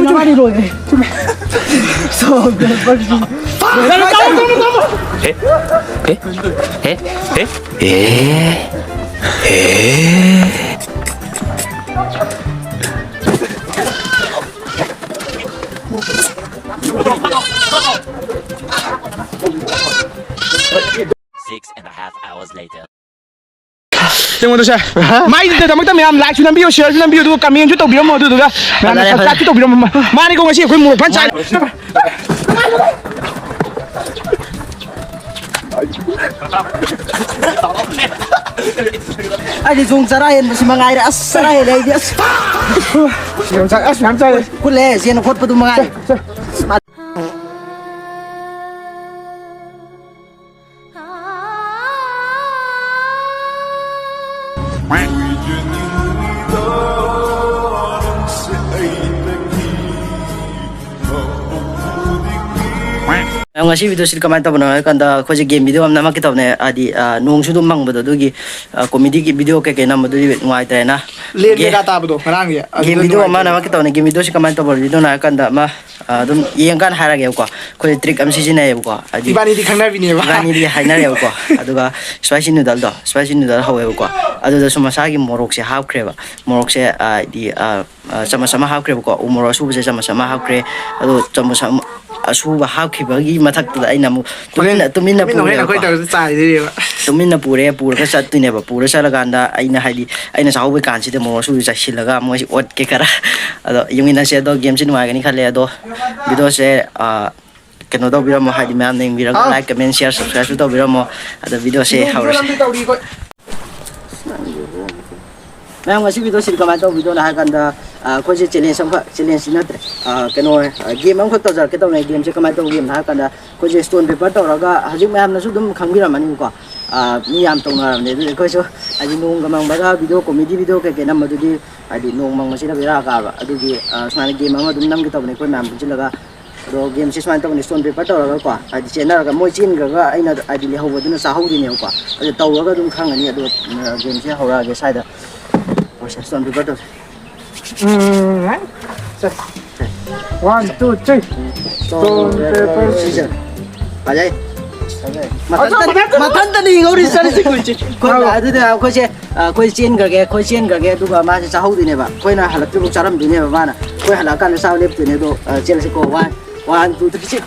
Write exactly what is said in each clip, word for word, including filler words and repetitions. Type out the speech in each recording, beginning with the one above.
ꯅꯕꯥꯅꯤ ꯂꯣꯏꯔꯦ꯫ ꯁꯣꯝꯗ PUBG. A? A? A? A? A? Six and a half hours later. ꯌꯦꯡꯉꯣꯗꯣ ꯁꯦ꯫ ꯃꯥꯏꯗꯃꯛꯇ ꯃꯌꯥꯝ like ꯁꯨ ꯅꯝꯕꯤꯌꯨ, share ꯁꯨ ꯅꯝꯕꯤꯌꯨ, ꯑꯗꯨꯒ comment ꯁꯨ ꯇꯧꯕꯤꯔꯝꯃꯣ, ꯑꯗꯨꯗꯨꯒ ꯃꯌꯥꯝꯅ ꯐꯖꯔꯦ, ꯐꯖꯔꯦ꯫ Subscribe ꯁꯨ ꯇꯧꯕꯤꯔꯝꯃꯣ꯫ ꯃꯥꯅꯤꯀꯣ ꯉꯁꯤ ꯑꯩꯈꯣꯏ ꯃꯣꯔꯣꯛ ꯐꯟ ꯆꯥꯏ꯫ ꯑꯩꯗꯤ ꯁꯨꯝ ꯆꯔꯥ ꯍꯦꯟꯕꯁꯤ ꯃꯉꯥꯏꯔꯦ꯫ ꯑꯁ, ꯆꯔꯥ ꯍꯦꯜꯂꯦ ꯑꯩꯗꯤ꯫ ꯑꯁ꯫ ꯌꯥꯝ ꯆꯥꯏ, ꯑꯁ, ꯃꯌꯥꯝ ꯆꯥꯏ꯫ ꯀꯨꯜꯂꯦ, ꯆꯦꯟ ꯈꯣꯠꯄꯗꯨ ꯃꯉꯥꯏꯔꯦ꯫ ꯃꯌꯥꯝ, ꯉꯁꯤ video ꯁꯤ ꯀꯃꯥꯏꯅ ꯇꯧꯕꯅꯣ ꯍꯥꯏ ꯀꯥꯟꯗ, ꯑꯩꯈꯣꯏꯁꯦ game video ꯑꯃ ꯅꯝꯃꯛꯀꯦ ꯇꯧꯕꯅꯦ꯫ ꯍꯥꯏꯗꯤ, ꯑ, ꯅꯣꯡꯁꯨ ꯑꯗꯨꯝ ꯃꯪꯕꯗꯣ, ꯑꯗꯨꯒꯤ, ꯑ, comedy ꯒꯤ video ꯀꯩꯀꯩ ꯅꯝꯕꯗꯨꯗꯤ ꯅꯨꯡꯉꯥꯏꯇ꯭ꯔꯦꯅ꯫ ꯂꯦꯟ ꯒꯦ-, ꯀꯩꯀꯥ ꯇꯥꯕꯗꯣ ꯉꯔꯥꯡꯒꯤ, ꯑꯗꯨꯗ game video ꯑꯃ ꯅꯨꯡꯉꯥꯏꯇ꯭ꯔꯦ꯫ ꯅꯝꯃꯛꯀꯦ ꯇꯧꯕꯅꯦ꯫ Game video ꯁꯤ ꯀꯃꯥꯏꯅ ꯇꯧꯕ video ꯅꯣ ꯍꯥꯏ ꯀꯥꯟꯗ, ꯑꯃ, ꯑ, ꯑꯗꯨꯝ ꯌꯦꯡꯀꯥꯟꯗ ꯍꯥꯏꯔꯒꯦꯕꯀꯣ꯫ ꯑꯩꯈꯣꯏ trick ꯑꯃ ꯁꯤꯖꯤꯟꯅꯩꯌꯦꯕꯀꯣ꯫ ꯍꯥꯏꯗꯤ, ꯏꯕꯥꯅꯤꯗꯤ ꯈꯪꯅꯕꯤꯅꯦꯕ꯫ ꯏꯕꯥꯅꯤꯗꯤ ꯍꯥꯏꯅꯔꯦꯕꯀꯣ꯫ ꯑꯗꯨꯒ spicy noodle ꯗꯣ, spicy noodle ꯍꯧꯋꯦꯕꯀꯣ꯫ ꯑꯗꯨꯗꯁꯨ ꯃꯁꯥꯒꯤ ꯃꯣꯔꯣꯛꯁꯦ ꯍꯥꯞꯈ꯭ꯔꯦꯕ꯫ ꯃꯣꯔꯣꯛꯁꯦ, ꯑ, ꯍꯥꯏꯗꯤ, ꯑ, ꯑ, ꯆꯥꯃꯁ ꯑꯃ ꯍꯥꯞꯈ꯭ꯔꯦꯕꯀꯣ꯫ ꯎ ꯃꯣꯔꯣꯛ ꯑꯁꯨꯕꯁꯦ ꯆꯥꯃꯁ ꯑꯃ ꯍꯥꯞꯈ꯭ꯔꯦ꯫ ꯑꯗꯣ ꯆꯥꯃꯁ ꯑꯃ ꯑꯁꯨꯕ ꯍꯥꯞꯈꯤꯕꯒꯤ ꯃꯊꯛꯇꯨꯗ ꯑꯩꯅ ꯑꯃꯨꯛ ꯇꯨꯃꯤꯟꯅ, ꯍꯣꯔꯦꯟ, ꯇꯨꯃꯤꯟꯅ ꯇꯨꯃꯤꯟꯅ ꯍꯣꯔꯦꯟ ꯑꯩꯈꯣꯏ ꯄꯨꯔꯦꯕꯀꯣ꯫ ꯇꯧꯔꯁꯨ ꯆꯥꯏꯗꯣꯏꯅꯦꯕ꯫ ꯇꯨꯃꯤꯟꯅ ꯄꯨꯔꯦ, ꯄꯨꯔꯒ ꯆꯠꯇꯣꯏꯅꯦꯕ꯫ ꯄꯨꯔ ꯆꯠꯂꯀꯥꯟꯗ ꯑꯩꯅ, ꯍꯥꯏꯗꯤ, ꯑꯩꯅ ꯆꯥꯍꯧꯕ ꯀꯥꯟꯁꯤꯗ ꯃꯣꯔꯣꯛ ꯑꯁꯨꯕꯁꯦ ꯆꯥꯏꯁꯤꯜꯂꯒ ꯃꯣꯏꯁꯤ ꯑꯣꯠꯀꯦ ꯈꯔ꯫ ꯑꯗꯣ ꯌꯦꯡꯃꯤꯟꯅꯁꯦ꯫ ꯑꯗꯣ game ꯁꯤ ꯅꯨꯡꯉꯥꯏꯒꯅꯤ ꯈꯜꯂꯦ꯫ ꯑꯗꯣ video ꯁꯦ, ꯑ, ꯀꯩꯅꯣ ꯇꯧꯕꯤꯔꯝꯃꯣ, ꯍꯥꯏꯗꯤ ꯃꯌꯥꯝꯅ ꯌꯦꯡꯕꯤꯔꯒ ꯍꯥꯎ꯫ Like, comment, share, subscribe ꯁꯨ ꯇꯧꯕꯤꯔꯝꯃꯣ꯫ ꯑꯗꯣ video ꯁꯦ ꯍꯧꯔꯁꯦ꯫ ꯃꯌꯥꯝ, ꯉꯁꯤ video ꯁꯤ ꯀꯃꯥꯏꯅ ꯇꯧꯕ video ꯅꯣ ꯍꯥꯏ ꯀꯥꯟꯗ, ꯑ, ꯑꯩꯈꯣꯏꯁꯦ challenge ꯑꯃꯈꯛ, challenge ꯗꯤ ꯅꯠꯇ꯭ꯔꯦ, ꯑ, ꯀꯩꯅꯣ, ꯑ, game ꯑꯃꯈꯛ ꯇꯧꯖꯔꯛꯀꯦ ꯇꯧꯕꯅꯦ꯫ Game ꯁꯦ ꯀꯃꯥꯏꯅ ꯇꯧꯕ game ꯅꯣ ꯍꯥꯏ ꯀꯥꯟꯗ, ꯑꯩꯈꯣꯏꯁꯦ stone paper ꯇꯧꯔꯒ, ꯍꯧꯖꯤꯛ ꯃꯌꯥꯝꯅꯁꯨ ꯑꯗꯨꯝ ꯈꯪꯕꯤꯔꯝꯃꯅꯤꯕꯀꯣ, ꯑ, ꯃꯤ ꯌꯥꯝ ꯇꯧꯅꯔꯕꯅꯦ꯫ ꯑꯗꯨꯗꯤ ꯑꯩꯈꯣꯏꯁꯨ ꯍꯥꯏꯗꯤ ꯅꯣꯡꯒ ꯃꯪꯕꯒ video, comedy video ꯀꯩꯀꯩ ꯅꯝꯕꯗꯨꯗꯤ, ꯍꯥꯏꯗꯤ ꯅꯣꯡ ꯃꯪꯕꯁꯤꯅ ꯕꯦꯔꯥ ꯀꯥꯕ꯫ ꯑꯗꯨꯒꯤ, ꯑ, ꯁꯨꯃꯥꯏꯅ game ꯑꯃ ꯑꯗꯨꯝ ꯅꯝꯒꯦ ꯇꯧꯕꯅꯦ ꯑꯩꯈꯣꯏ ꯃꯌꯥꯝ ꯄꯨꯟꯁꯤꯜꯂꯒ꯫ ꯑꯗꯣ game ꯁꯦ ꯁꯨꯃꯥꯏꯅ ꯇꯧꯕꯅꯤ, stone paper ꯇꯧꯔꯒꯀꯣ, ꯍꯥꯏꯗꯤ ꯆꯦꯟꯅꯔꯒ ꯃꯣꯏ ꯆꯦꯟꯈ꯭ꯔꯒ ꯑꯩꯅ ꯍꯥꯏꯗꯤ ꯂꯩꯍꯧꯕꯗꯨꯅ ꯆꯥꯍꯧꯗꯣꯏꯅꯦꯕꯀꯣ꯫ ꯑꯗꯨ ꯇꯧꯔꯒ ꯑꯗꯨꯝ ꯈꯪꯉꯅꯤ꯫ ꯑꯗꯣ, ꯑ, game ꯁꯦ ꯍꯧꯔꯛꯑꯒꯦ ꯁ꯭ꯋꯥꯏꯗ꯫ ꯍꯣꯏꯁꯦ, stone paper ꯇꯧꯁꯦ꯫ ꯎꯝ, ꯆꯠ꯫ One, two, three. Stone, paper, scissors. ꯐꯖꯩ꯫ ꯃꯊꯟꯇ-, ꯃꯊꯟꯇꯅꯤ ꯍꯤꯡꯍꯧꯔꯤ, ꯆꯠꯂꯁꯤ, ꯀꯨꯏꯁꯤ꯫ ꯑꯩꯈꯣꯏ, ꯑꯗꯨꯗꯤ ꯑꯩꯈꯣꯏꯁꯦ, ꯑ, ꯑꯩꯈꯣꯏ ꯆꯦꯟꯈ꯭ꯔꯒꯦ, ꯑꯩꯈꯣꯏ ꯆꯦꯟꯈ꯭ꯔꯒꯦ, ꯑꯗꯨꯒ ꯃꯥꯁꯦ ꯆꯥꯍꯧꯗꯣꯏꯅꯦꯕ꯫ ꯑꯩꯈꯣꯏꯅ ꯍꯜꯂꯛꯇ꯭ꯔꯤꯐꯥꯎ ꯆꯥꯔꯝꯗꯣꯏꯅꯦꯕ ꯃꯥꯅ꯫ ꯑꯩꯈꯣꯏ ꯍꯜꯂꯛꯑꯀꯥꯟꯗ ꯆꯥꯕ ꯂꯦꯞꯇꯣꯏꯅꯦ꯫ ꯑꯗꯣ, ꯑ, ꯆꯦꯜꯂꯁꯤꯀꯣ꯫ One, one, two, three, ꯆꯦꯜ꯫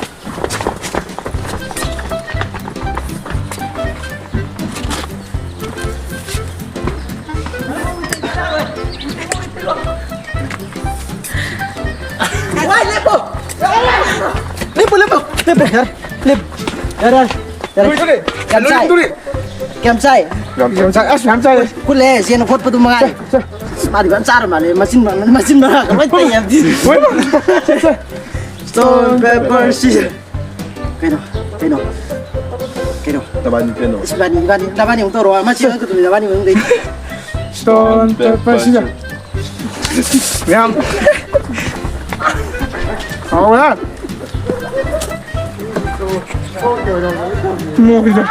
ꯋꯥꯏ, ꯂꯦꯞꯄꯣ! ꯂꯦꯞꯄꯣ, ꯂꯦꯞꯄꯣ! ꯂꯦꯞꯄꯣ, ꯌꯥꯔꯦ, ꯂꯦꯞꯄꯣ꯫ ꯌꯥꯔꯦ, ꯌꯥꯔꯦ, ꯌꯥꯔꯦ, ꯌꯥꯔꯦ꯫ ꯂꯣꯏ ꯇꯨꯔꯦ꯫ ꯌꯥꯝ ꯆꯥꯏ꯫ ꯂꯣꯏ ꯇꯨꯔꯦ꯫ ꯌꯥꯝ ꯆꯥꯏ꯫ ꯌꯥꯝ ꯆꯥꯏ, ꯑꯁ, ꯌꯥꯝ ꯆꯥꯏ꯫ ꯈꯨꯠꯂꯦ, ꯆꯦꯟ ꯈꯣꯠꯄꯗꯨ ꯃꯉꯥꯏ꯫ ꯁꯦ, ꯁꯦ꯫ ꯑꯁ, ꯃꯥꯗꯤ ꯐꯖꯅ ꯆꯥꯔ ꯃꯥꯜꯂꯦ, ꯃꯆꯤꯟ ꯃ-, ꯃꯆꯤꯟ ꯃꯅꯥ ꯀꯃꯥꯏꯅ ꯇꯧꯏ ꯍꯥꯏꯕꯗꯤ꯫ ꯁꯦ, ꯁꯦ꯫ Stone, paper, scissors. ꯀꯩꯅꯣ? ꯀꯩꯅꯣ? ꯀꯩꯅꯣ? ꯅꯕꯥꯅꯤ ꯀꯩꯅꯣ? ꯑꯁ, ꯏꯕꯥꯅꯤ, ꯏꯕꯥꯅꯤ, ꯅꯕꯥꯅꯤ ꯑꯃꯨꯛ ꯇꯧꯔꯣ꯫ ꯑꯃ ꯆꯦꯟ ꯈꯛꯇꯅꯤ, ꯅꯕꯥꯅꯤ ꯃꯅꯨꯡꯗꯩ꯫ Stone, paper, scissors. ꯃꯌꯥꯝ꯫ ꯍꯥꯎꯔꯦ꯫ ꯃꯣꯏꯗꯣ꯫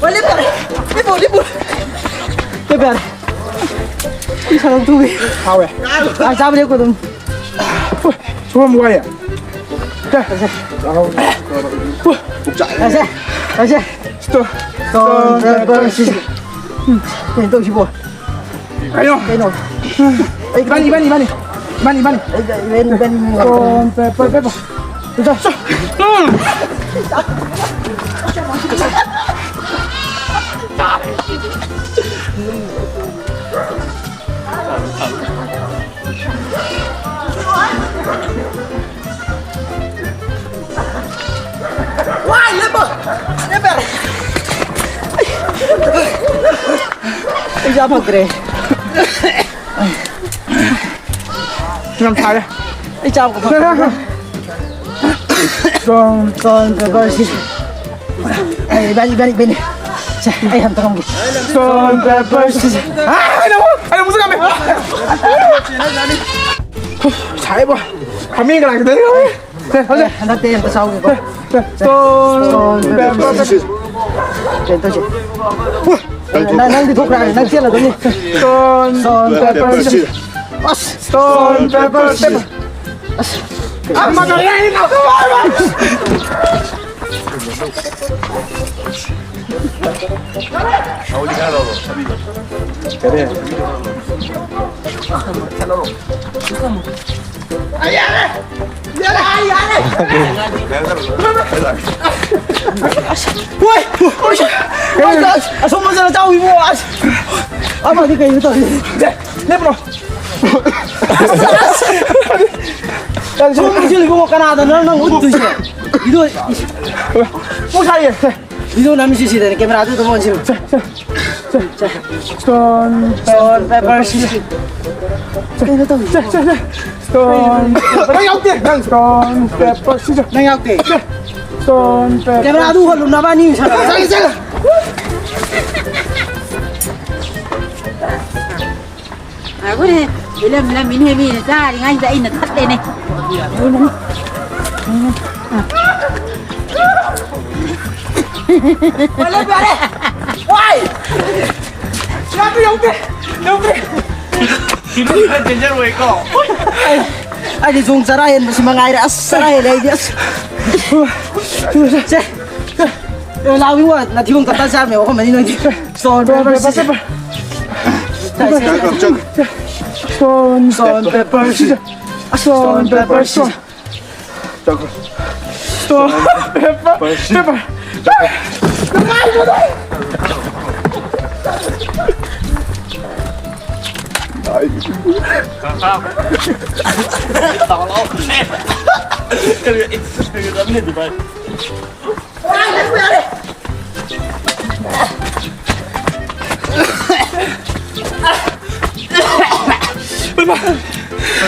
ꯍꯣꯏ, ꯂꯦꯞꯄꯣ꯫ ꯂꯦꯞꯄꯣ, ꯂꯦꯞꯄꯣ꯫ ꯂꯦꯞꯄ ꯌꯥꯔꯦ꯫ ꯏꯁꯥ ꯂꯧꯊꯣꯛꯎꯒꯦ꯫ ꯍꯥꯎꯔꯦ꯫ ꯆꯥꯛ ꯆꯥꯕ ꯂꯦꯞꯀꯣ ꯑꯗꯨꯝ꯫ ꯁꯣꯝ ꯋꯥꯏꯌꯦ꯫ ꯁꯦ꯫ ꯁꯦ꯫ ꯁꯦ꯫ Stone, paper, scissors. ꯎꯝ, ꯀꯩꯅꯣ ꯇꯧꯁꯤꯕꯣ? ꯀꯩꯅꯣ? ꯀꯩꯅꯣ? ꯏꯕꯥꯅꯤ, ꯏꯕꯥꯅꯤ, ꯏꯕꯥꯅꯤ꯫ ꯏꯕꯥꯅꯤ, ꯏꯕꯥꯅꯤ꯫ ꯑꯩ, ꯏꯕꯥꯅꯤ, ꯏꯕꯥꯅꯤ꯫ Stone, paper, paper. ꯎꯝ꯫ ꯋꯥꯏ, ꯂꯦꯞꯄꯣ! ꯂꯦꯞꯄꯣ! ꯑꯩ ꯆꯥ ꯐꯪꯗ꯭ꯔꯦ꯫ ꯌꯥꯝ ꯊꯥꯔꯦ꯫ ꯑꯩ ꯆꯥꯕ ꯐꯪꯗ꯭ꯔꯦ꯫ Stone, paper, scissors. ꯑꯩ ꯏꯕꯥꯅꯤ, ꯏꯕꯥꯅꯤ, ꯏꯕꯥꯅꯤ꯫ ꯁꯦ, ꯑꯩ ꯑꯝꯇ ꯉꯝꯒꯦ꯫ Stone, paper, scissors. ꯑꯥ, ꯑꯩꯅ ꯑꯃꯨꯛ, ꯑꯩꯅ ꯑꯃꯨꯛ ꯉꯝꯃꯦ꯫ ꯁꯥꯏꯕꯣ꯫ ꯍꯥꯃꯦꯡ ꯀꯅꯥ ꯈꯤꯇꯪ ꯉꯝꯃꯦ꯫ ꯁꯦ, ꯍꯧꯖꯤꯛ꯫ ꯍꯟꯗꯛꯇꯤ ꯑꯝꯇ ꯆꯥꯎꯒꯦꯀꯣ꯫ ꯁꯦ, stone, paper, scissors. ꯀꯩꯅꯣ ꯇꯧꯁꯦ꯫ ꯅꯪ, ꯅꯪꯗꯤ ꯊꯣꯛꯈ꯭ꯔꯦ, ꯅꯪ ꯆꯦꯜꯂꯗꯣꯏꯅꯤ꯫ Stone, stone, paper, paper, scissor. Scissor. ꯑꯁ, stone, paper, paper, scissor. ꯑꯁ꯫ ꯑꯃꯒ ꯂꯩꯔꯤꯅꯣ? ꯀꯔꯤ? ꯍꯣꯏ! ꯍꯣꯏ! ꯑꯁ! ꯑꯁꯣꯝ ꯐꯖꯅ ꯆꯥꯎ, ꯏꯕꯨꯡꯉꯣ! ꯑꯁ! ꯑꯃꯗꯤ ꯀꯩꯅꯣ ꯇꯧꯔꯤ? ꯁꯦ, ꯂꯦꯞꯄ꯭ꯔꯣ? ꯑꯁ! ꯁꯣꯝ ꯐꯖꯅ, ꯏꯕꯨꯡꯉꯣ, ꯀꯅꯥꯗꯅꯣ ꯅꯪ ꯎꯠꯇꯣꯏꯁꯦ? ꯏꯗꯣ, ꯄꯨꯡ ꯁꯥꯏꯌꯦ, ꯁꯦ꯫ ꯚꯤꯗꯤꯑꯣ ꯅꯝꯃꯤꯁꯤ ꯁꯤꯗꯅꯦ, ꯀꯦꯃꯦꯔꯥꯗꯨ ꯑꯗꯨꯝ ꯑꯣꯟꯁꯤꯜꯂꯨ꯫ ꯁꯦ, ꯁꯦ, ꯁꯦ, ꯁꯦ꯫ Stone, stone, paper, scissor. ꯀꯩꯅꯣ ꯇꯧꯔꯤꯁꯦ? ꯁꯦ, ꯁꯦ, ꯁꯦ꯫ Stone, paper, ꯅꯪ ꯌꯥꯎꯗꯦ꯫ Stone, paper, scissor. ꯅꯪ ꯌꯥꯎꯗꯦ꯫ Stone, paper, ꯀꯦꯃꯦꯔꯥꯗꯨ ꯎꯍꯜꯂꯨ, ꯅꯕꯥꯅꯤ ꯁꯥꯟꯅꯔꯣ꯫ ꯆꯠꯂꯣ, ꯆꯠꯂꯣ꯫ ꯉꯥꯏꯈꯣꯅꯦ, ꯐꯤꯂꯝ ꯅꯝꯃꯤꯅꯦ, ꯃꯤꯅ ꯆꯥꯔꯤꯉꯩꯁꯤꯗ ꯑꯩꯅ ꯊꯠꯂꯦꯅꯦ꯫ ꯐꯤꯂꯝ ꯈꯔ ꯗꯦꯟꯖꯔ ꯑꯣꯏꯀꯣ꯫ ꯑꯩꯗꯤ ꯁꯨꯝ ꯆꯔꯥ ꯍꯦꯟꯕꯁꯤ ꯃꯉꯥꯏꯔꯦ꯫ ꯑꯁ, ꯆꯔꯥ ꯍꯦꯜꯂꯦ ꯑꯩꯗꯤ꯫ ꯑꯁ꯫ ꯁꯦ꯫ ꯑꯦ, ꯂꯥꯛꯑꯣ ꯏꯕꯨꯡꯉꯣ, ꯅꯊꯤꯕꯣꯡ ꯇꯞꯇꯥ ꯆꯥꯔꯝꯃꯦ, ꯑꯣꯛꯑꯝꯃꯅꯤ ꯅꯣꯏꯗꯤ꯫ Stone, paper, scissor. Stone, paper, scissor. Stone, paper, scissor. Stone, paper, paper.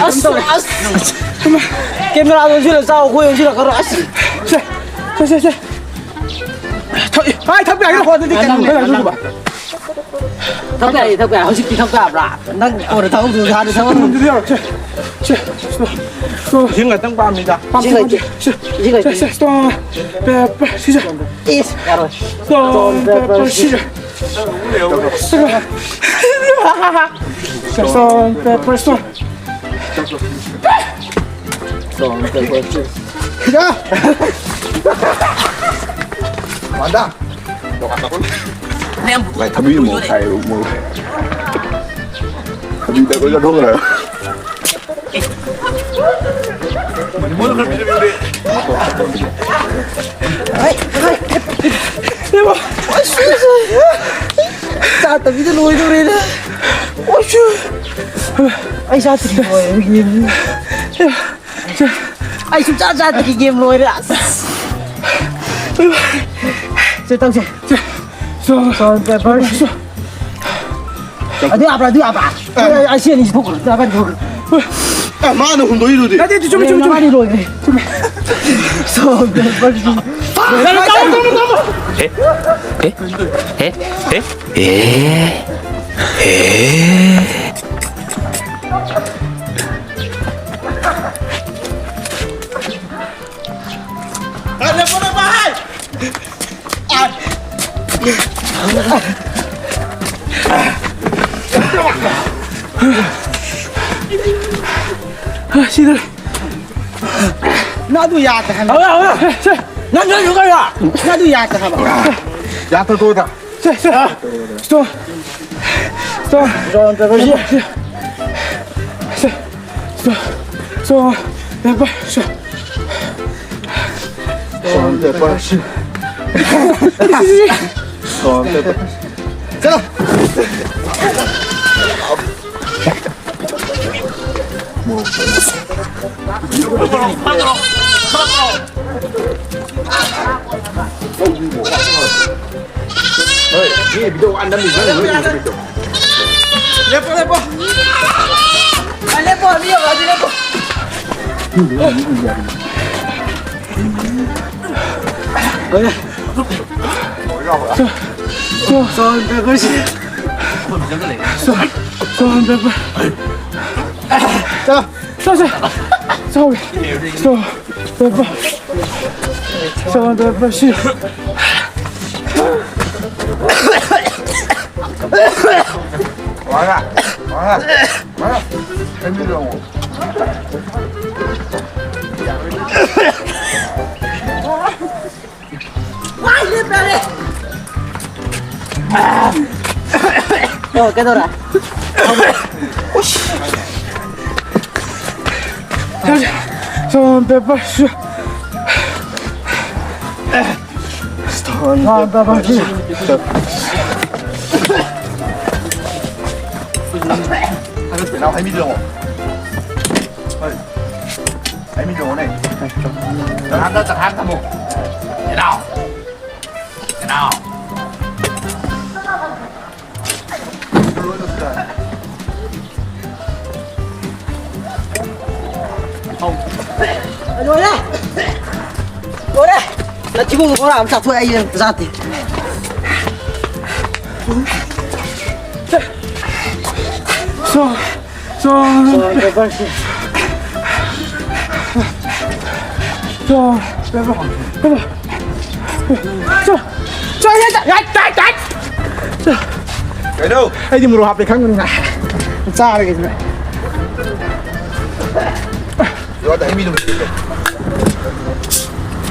ꯑꯁ, ꯑꯁ꯫ ꯀꯦꯃꯦꯔꯥꯗꯣ ꯑꯣꯟꯁꯤꯜꯂ ꯆꯥꯎ, ꯑꯩꯈꯣꯏ ꯑꯣꯟꯁꯤꯜꯂꯛꯀꯅꯣ꯫ ꯑꯁ꯫ ꯁꯦ, ꯁꯦ, ꯁꯦ, ꯁꯦ꯫ ꯊꯛ-, ꯑꯥꯏ, ꯊꯛꯄ ꯌꯥꯒꯦ꯫ ꯍꯣ, ꯑꯗꯨꯗꯤ ꯀꯩꯅꯣ, ꯀꯩꯅꯣ, ꯀꯩꯅꯣ꯫ ꯊꯛꯄ ꯌꯥꯏꯌꯦ, ꯊꯛꯄ ꯌꯥꯏ꯫ ꯍꯧꯖꯤꯛꯇꯤ ꯊꯛꯄ ꯌꯥꯕ꯭ꯔꯥ? ꯅꯪ ꯀꯣꯟꯅ ꯊꯛꯍꯧꯗ꯭ꯔꯁꯨ ꯍꯥꯟꯅ ꯊꯛꯍꯧꯔꯣ꯫ ꯑꯗꯨꯗꯤ ꯌꯥꯔꯣꯏ꯫ ꯁꯦ, ꯁꯦ, ꯁꯦ, ꯁꯦ꯫ ꯏꯁꯤꯡ ꯈꯛꯇꯪ ꯄꯥꯝꯃꯤꯗ꯫ ꯄꯥꯝꯗꯦ, ꯏꯁꯤꯡ ꯄꯥꯝꯗꯦ꯫ ꯂꯩꯇꯦ꯫ ꯁꯦ, ꯏꯁꯤꯡ ꯂꯩꯇꯦ꯫ ꯁꯦ, ꯁꯦ, stone, paper, scissor꯫ ꯏꯁ, ꯌꯥꯔꯣꯏ꯫ Stone, paper, scissor꯫ Stone, paper, stone. Stone, paper, stone. ꯃꯥꯟꯗꯥ꯫ ꯚꯥꯏ, ꯊꯕꯤ ꯑꯃꯨꯛ ꯈꯥꯏ, ꯑꯃꯨꯛ꯫ ꯊꯕꯤꯗ ꯂꯣꯏ ꯆꯥꯊꯣꯛꯈ꯭ꯔꯦ꯫ ꯆꯥꯗꯕꯤꯗ ꯂꯣꯏꯗꯧꯔꯦꯅꯦ꯫ ꯑꯩ ꯆꯥꯗ꯭ꯔꯤ ꯂꯣꯏꯔꯦ ꯒꯦꯝ꯫ ꯑꯩ ꯁꯨꯡꯆꯥ ꯆꯥꯗ꯭ꯔꯤ ꯒꯦꯝ ꯂꯣꯏꯔꯦ꯫ ꯑꯁ꯫ ꯁꯦ ꯇꯧꯁꯦ꯫ ꯁꯣ꯫ ꯁꯣ, ꯄꯦꯄꯔ꯫ ꯁꯣ꯫ ꯑꯗꯨ ꯌꯥꯕ꯭ꯔꯥ? ꯑꯗꯨ ꯌꯥꯕ꯭ꯔꯥ? ꯑꯦ꯫ ꯑꯩ ꯁꯤ ꯑꯅꯤꯁꯤ ꯊꯣꯛꯈ꯭ꯔꯣ꯫ ꯅꯕꯥꯅꯤ ꯊꯣꯛꯈ꯭ꯔꯣ꯫ ꯑꯦ, ꯃꯥꯅ ꯍꯨꯟꯗꯣꯛꯏꯗꯨꯗꯤ꯫ ꯅꯠꯇꯦ, ꯆꯨꯝꯃꯤ, ꯆꯨꯝꯃꯤ, ꯆꯨꯝꯃꯤ꯫ ꯅꯕꯥꯅꯤ ꯂꯣꯏꯔꯦ꯫ ꯆꯨꯝꯃꯤ꯫ ꯁꯣ, ꯄꯦꯄꯔ꯫ ꯇꯥꯃꯣ, ꯇꯥꯃꯣ, ꯇꯥꯃꯣ꯫ ꯑꯦ? ꯑꯦ? ꯑꯦ? ꯑꯦ? ꯑꯦ? ꯁꯤꯗ꯫ ꯅꯪ ꯑꯗꯨ ꯌꯥꯗꯦ ꯍꯥꯏꯕ꯫ ꯍꯧꯔꯦ, ꯍꯧꯔꯦ꯫ ꯅꯪ ꯅꯪ ꯀꯩꯅꯣ? ꯅꯪ ꯑꯗꯨ ꯌꯥꯗꯦ ꯍꯥꯏꯕ꯫ ꯌꯥꯗ꯭ꯔꯣ, ꯇꯣꯛꯑꯣꯗ꯫ ꯁꯦ, ꯁꯦ꯫ Stone. Stone. Stone, paper, scissor. ꯁꯦ, ꯁꯦ꯫ Stone. Stone. Paper, scissor. Stone, paper, scissor. Stone, paper. ꯆꯠꯂꯣ꯫ ꯍꯣꯏ, ꯃꯤ ꯚꯤꯗꯤꯑꯣ ꯋꯥ ꯅꯝꯃꯤ, ꯅꯪ ꯂꯣꯏ ꯎꯕ ꯚꯤꯗꯤꯑꯣ꯫ ꯂꯦꯞꯄꯣ, ꯂꯦꯞꯄꯣ꯫ ꯑ, ꯂꯦꯞꯄꯣ, ꯃꯤ ꯌꯧꯔꯛꯑꯗꯤ ꯂꯦꯞꯄꯣ꯫ ꯍꯣꯏ꯫ ꯁꯣ, ꯁꯣ, ꯁꯣ, ꯄꯦꯄꯔ ꯁꯤ꯫ ꯁꯣ, ꯁꯣ, ꯄꯦꯄꯔ꯫ ꯆꯠꯂꯣ꯫ ꯁꯣ, ꯁꯣ꯫ ꯁꯣ, ꯄꯦꯄꯔ꯫ ꯁꯣ, ꯄꯦꯄꯔ ꯁꯤ꯫ ꯋꯥꯉꯥ, ꯋꯥꯉꯥ, ꯋꯥꯉꯥ꯫ ꯍꯩꯃꯤꯗꯣ ꯑꯃꯨꯛ꯫ ꯋꯥꯏ ꯂꯦꯞꯄꯔꯦ꯫ ꯑꯣ, ꯀꯩꯗꯧꯔꯦ? ꯎꯁ꯫ ꯁꯣꯝ ꯄꯦꯄꯔ ꯁꯨ-, ꯁꯣꯝ ꯄꯦꯄꯔ ꯁꯨ-, ꯅꯅꯥꯎ ꯍꯩꯃꯤꯗꯣ ꯌꯦꯡꯉꯣ꯫ ꯍꯣꯏ꯫ ꯍꯩꯃꯤꯗꯣ ꯌꯦꯡꯉꯣꯅꯦ꯫ ꯆꯠꯈꯥ ꯊꯝꯃꯣ꯫ ꯌꯦꯅꯥꯎ꯫ ꯌꯦꯅꯥꯎ꯫ ꯂꯣꯏꯔꯦ! ꯂꯣꯏꯔꯦ! ꯅꯊꯤꯕꯣꯡ ꯕꯣꯔꯥ ꯑꯃ ꯆꯥꯊꯣꯛꯑꯦ, ꯑꯩ ꯑꯝꯇ ꯆꯥꯗꯦ꯫ ꯆꯣ, ꯆꯣ, ꯆꯣ, ꯆꯣ, ꯆꯣ, ꯆꯣ, ꯆꯣ, ꯆꯣ, ꯌꯥꯏ, ꯌꯥꯏ, ꯌꯥꯏ, ꯌꯥꯏ, ꯌꯥꯏ꯫ ꯀꯩꯅꯣ? ꯑꯩꯗꯤ ꯃꯣꯔꯣꯛ ꯍꯥꯞꯄꯦ ꯈꯪꯕꯅꯤꯅ ꯆꯥꯔꯒꯦ ꯁꯤꯗ꯫ ꯌꯣꯠ ꯍꯩꯃꯤꯗꯨ꯫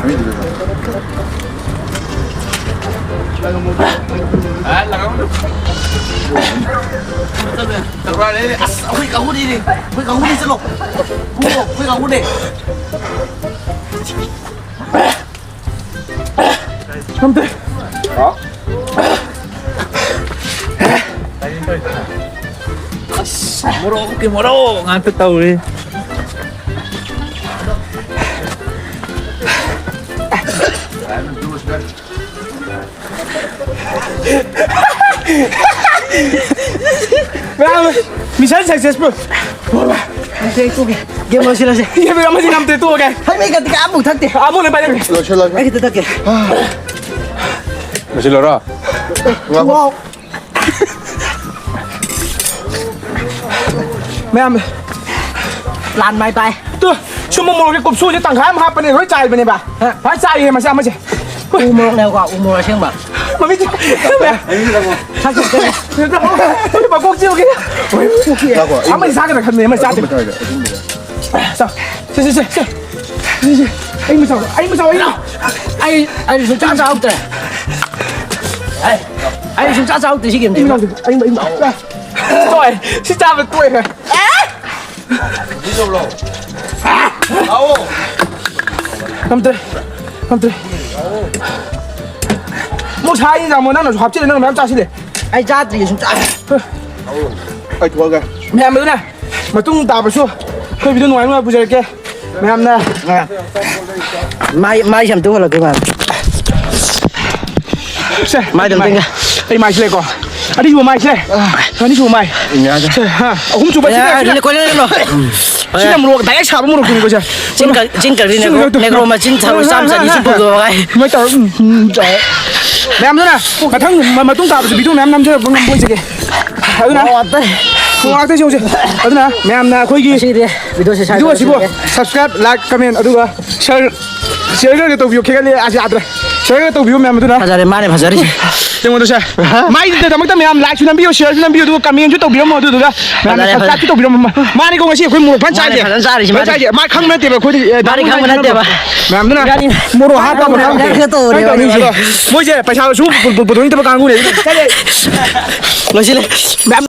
ꯍꯩꯃꯤꯗꯨ꯫ ꯑꯁ, ꯑꯩꯈꯣꯏ ꯀꯥꯡꯕꯨꯅꯤꯅꯦ꯫ ꯑꯩꯈꯣꯏ ꯀꯥꯡꯕꯨꯅꯤ, ꯆꯠꯂꯣ꯫ ꯄꯨꯔꯣ, ꯑꯩꯈꯣꯏ ꯀꯥꯡꯕꯨꯅꯦ꯫ ꯉꯝꯗꯦ꯫ ꯑꯁ, ꯃꯣꯔꯣꯛꯀꯤ ꯃꯣꯔꯣꯛ ꯉꯥꯛꯇ ꯇꯧꯔꯤ꯫ ꯃꯌꯥꯝ, mission successful꯫ ꯅꯠꯇꯦ, ꯑꯩ ꯇꯣꯛꯑꯒꯦ꯫ Game ꯂꯣꯏꯁꯤꯜꯂꯁꯦ꯫ Game ꯑꯃꯗꯤ ꯉꯝꯗꯦ, ꯇꯣꯛꯑꯒꯦ꯫ ꯍꯩ ꯃꯍꯤ ꯀꯗꯤ ꯀꯌꯥꯃꯨꯛ ꯊꯛꯇꯦ꯫ ꯑꯃꯨꯛ ꯂꯩ ꯄꯥꯏꯔꯦ꯫ ꯂꯣꯏꯁꯤꯜꯂꯁꯦ꯫ ꯑꯩ ꯈꯤꯇ ꯊꯛꯀꯦ꯫ ꯂꯣꯏꯁꯤꯜꯂꯣꯔꯣ? ꯋꯥꯎ꯫ ꯃꯌꯥꯝ꯫ ꯂꯥꯟ ꯃꯥꯏ ꯄꯥꯏ꯫ ꯇꯨ, ꯁꯨꯝꯕ ꯃꯣꯔꯣꯛꯀꯤ ꯀꯨꯞꯁꯨꯁꯦ ꯇꯪꯈꯥꯏ ꯑꯃ ꯍꯥꯞꯄꯅꯦ, ꯂꯣꯏ ꯆꯥꯏꯕꯅꯦꯕ꯫ ꯍꯥ? ꯐꯖꯅ ꯆꯥꯏꯌꯦ ꯃꯆꯥ ꯑꯃꯁꯦ꯫ ꯎ ꯃꯣꯔꯣꯛꯅꯦꯕꯀꯣ, ꯎ ꯃꯣꯔꯣꯛ ꯑꯁꯦꯡꯕ꯫ ꯃꯃꯤꯠ ꯆꯤꯛ-, ꯃꯀꯣꯛ ꯆꯤꯛꯎꯒꯦ꯫ ꯑꯃꯗꯤ ꯆꯥꯒꯗ꯭ꯔꯥ ꯈꯟꯕꯅꯦ, ꯑꯃꯗꯤ ꯆꯥꯗꯦ꯫ ꯆꯥꯎ꯫ ꯁꯦ, ꯁꯦ, ꯁꯦ, ꯁꯦ꯫ ꯁꯦ, ꯁꯦ꯫ ꯑꯩ ꯃꯆꯥꯎ, ꯑꯩ ꯃꯆꯥꯎ, ꯑꯩ ꯃꯆꯥꯎ꯫ ꯑꯩ, ꯑꯩ ꯁꯨꯡꯆꯥ ꯆꯥꯍꯧꯗ꯭ꯔꯦ꯫ ꯑꯩ, ꯑꯩ ꯁꯨꯡꯆꯥ ꯆꯥꯍꯧꯗ꯭ꯔꯦ ꯁꯤ ꯑꯩ ꯒꯦꯝꯁꯦ꯫ ꯃꯆꯥꯎ, ꯑꯩ, ꯑꯩ ꯃꯆꯥꯎ꯫ ꯇꯣꯛꯑꯦ꯫ ꯁꯤ ꯆꯥꯕ ꯇꯣꯛꯑꯦ꯫ ꯉꯝꯗ꯭ꯔꯦ꯫ ꯉꯝꯗ꯭ꯔꯦ꯫ ꯃꯣꯏ ꯁꯥ ꯌꯦꯟ ꯌꯥꯝꯃꯣ, ꯅꯪꯅꯁꯨ ꯍꯥꯞꯆꯤꯜꯂꯦ, ꯅꯪꯅ ꯃꯌꯥꯝ ꯆꯥꯁꯤꯜꯂꯦ꯫ ꯑꯩ ꯆꯥꯗ꯭ꯔꯤꯌꯦ ꯁꯨꯡꯆꯥ꯫ ꯑꯩ ꯊꯣꯛꯑꯒꯦ꯫ ꯃꯌꯥꯝ ꯑꯗꯨꯅ ꯃꯇꯨꯡ ꯇꯥꯕꯁꯨ ꯑꯩꯈꯣꯏ ꯚꯤꯗꯤꯑꯣ ꯅꯨꯡꯉꯥꯏ ꯅꯨꯡꯉꯥꯏ ꯄꯨꯖꯔꯛꯀꯦ꯫ ꯃꯌꯥꯝꯅ ꯃꯥꯏ, ꯃꯥꯏꯁꯦ ꯑꯝꯇ ꯎꯍꯜꯂꯛꯀꯦ ꯃꯌꯥꯝ꯫ ꯁꯦ, ꯃꯥꯏꯗ ꯑꯝꯇ ꯃꯥꯏ꯫ ꯌꯦꯡꯒꯦ꯫ ꯑꯩ ꯃꯥꯏꯁꯤ ꯂꯩꯀꯣ꯫ ꯑꯅꯤꯁꯨꯕ ꯃꯥꯏꯁꯦ꯫ ꯑꯅꯤꯁꯨꯕ ꯃꯥꯏ꯫ ꯌꯥꯗ꯭ꯔꯦ꯫ ꯁꯦ, ꯍꯥ꯫ ꯑꯍꯨꯝꯁꯨꯕ ꯁꯤꯅ, ꯌꯥꯗ꯭ꯔꯦ, ꯁꯤꯅ, ꯀꯣꯏꯂꯦꯟ ꯀꯩꯅꯣ꯫ ꯁꯤꯅ ꯃꯣꯔꯣꯛ direct ꯁꯥꯕ ꯃꯣꯔꯣꯛꯇꯨꯅꯤꯀꯣ ꯁꯦ꯫ ꯆꯤꯡ ꯀ-, ꯆꯤꯡ ꯀꯜꯂꯤ ꯅꯦꯒ꯭ꯔꯣ, ꯁꯤꯅ ꯅꯦꯒ꯭ꯔꯣ ꯃꯆꯤꯟ ꯊꯥꯔꯣꯏ ꯆꯥꯝ ꯆꯅꯤ ꯁꯨꯝ ꯄꯨꯊꯣꯛꯑꯒ꯫ ꯁꯨꯃꯥꯏꯅ ꯇꯧꯔ, ꯎꯝ, ꯎꯝ, ꯇꯧꯔꯦ꯫ ꯃꯌꯥꯝꯗꯨꯅ ꯃꯊꯪ ꯃ-, ꯃꯇꯨꯡ ꯇꯥꯕꯁꯨ ꯚꯤꯗꯤꯑꯣ ꯃꯌꯥꯝ ꯅꯝꯖꯔꯛꯄ ꯉꯝꯕ ꯑꯣꯏꯖꯒꯦ꯫ ꯑꯗꯨꯅ ꯃꯣꯔꯣꯛ ꯉꯥꯛꯇ꯫ ꯃꯣꯔꯣꯛ ꯉꯥꯛꯇ ꯁꯤ ꯍꯧꯖꯤꯛ꯫ ꯑꯗꯨꯅ ꯃꯌꯥꯝꯅ ꯑꯩꯈꯣꯏꯒꯤ ꯉꯁꯤꯗꯤ ꯚꯤꯗꯤꯑꯣꯁꯦ ꯁ꯭ꯋꯥꯏꯗ ꯚꯤꯗꯤꯑꯣ ꯑꯁꯤꯕꯨ ꯂꯣꯏꯁꯤꯜꯂꯒꯦ꯫ Subscribe, like, comment ꯑꯗꯨꯒ share, share ꯈꯔ ꯇꯧꯕꯤꯌꯨ꯫ ꯈꯦꯒꯠꯂꯦ ꯑꯁ ꯌꯥꯗ꯭ꯔꯦ꯫ Share ꯈꯔ ꯇꯧꯕꯤꯌꯨ ꯃꯌꯥꯝ ꯑꯗꯨꯅ꯫ ꯐꯖꯔꯦ, ꯃꯥꯅꯦ ꯐꯖꯔꯤꯁꯦ꯫ ꯌꯦꯡꯉꯣꯗꯣ ꯁꯦ꯫ ꯃꯥꯏꯗꯃꯛꯇ ꯃꯌꯥꯝ like ꯁꯨ ꯅꯝꯕꯤꯌꯨ, share ꯁꯨ ꯅꯝꯕꯤꯌꯨ, ꯑꯗꯨꯒ comment ꯁꯨ ꯇꯧꯕꯤꯔꯝꯃꯣ꯫ ꯑꯗꯨꯗꯨꯒ ꯃꯌꯥꯝꯅ ꯐꯖꯔꯦ, ꯐꯖꯔꯦ꯫ Subscribe ꯁꯨ ꯇꯧꯕꯤꯔꯝꯃꯣ꯫ ꯃꯥꯅꯦꯀꯣ ꯉꯁꯤ ꯑꯩꯈꯣꯏ ꯃꯣꯔꯣꯛ ꯐꯟ ꯃꯥꯅꯦ ꯆꯥꯏꯁꯦ꯫ ꯐꯖꯅ ꯆꯥꯔꯤꯁꯤ, ꯐꯟ ꯃꯥꯅꯦ꯫ ꯆꯥꯏꯁꯦ꯫ ꯃꯥ ꯈꯪꯕ ꯅꯠꯇꯦꯕ ꯑꯩꯈꯣꯏꯗꯤ, ꯑꯦ, ꯃꯥꯅꯦ ꯗꯥꯃꯨ ꯈꯪꯕ ꯅꯠꯇꯦꯕ꯫ ꯃꯌꯥꯝꯗꯨꯅ ꯃꯣꯔꯣꯛ ꯍꯥꯞꯄꯕ ꯈꯪꯗꯦ꯫ ꯈꯛꯇ ꯇꯧꯔꯦ ꯁꯨꯃꯥꯏꯅ ꯇꯧꯔꯦ꯫ ꯋꯥꯔꯤꯁꯦ꯫ ꯑꯗꯣ ꯃꯣꯏꯁꯦ ꯄꯩꯁꯥꯁꯨ ꯄꯨ-, ꯄꯨ-, ꯄꯨꯊꯣꯛꯅꯤꯡꯗꯕ ꯀꯥꯡꯕꯨꯅꯦ꯫ ꯆꯠꯂꯦ꯫ ꯂꯣꯏꯁꯤꯜꯂꯦ꯫ ꯃꯌꯥꯝ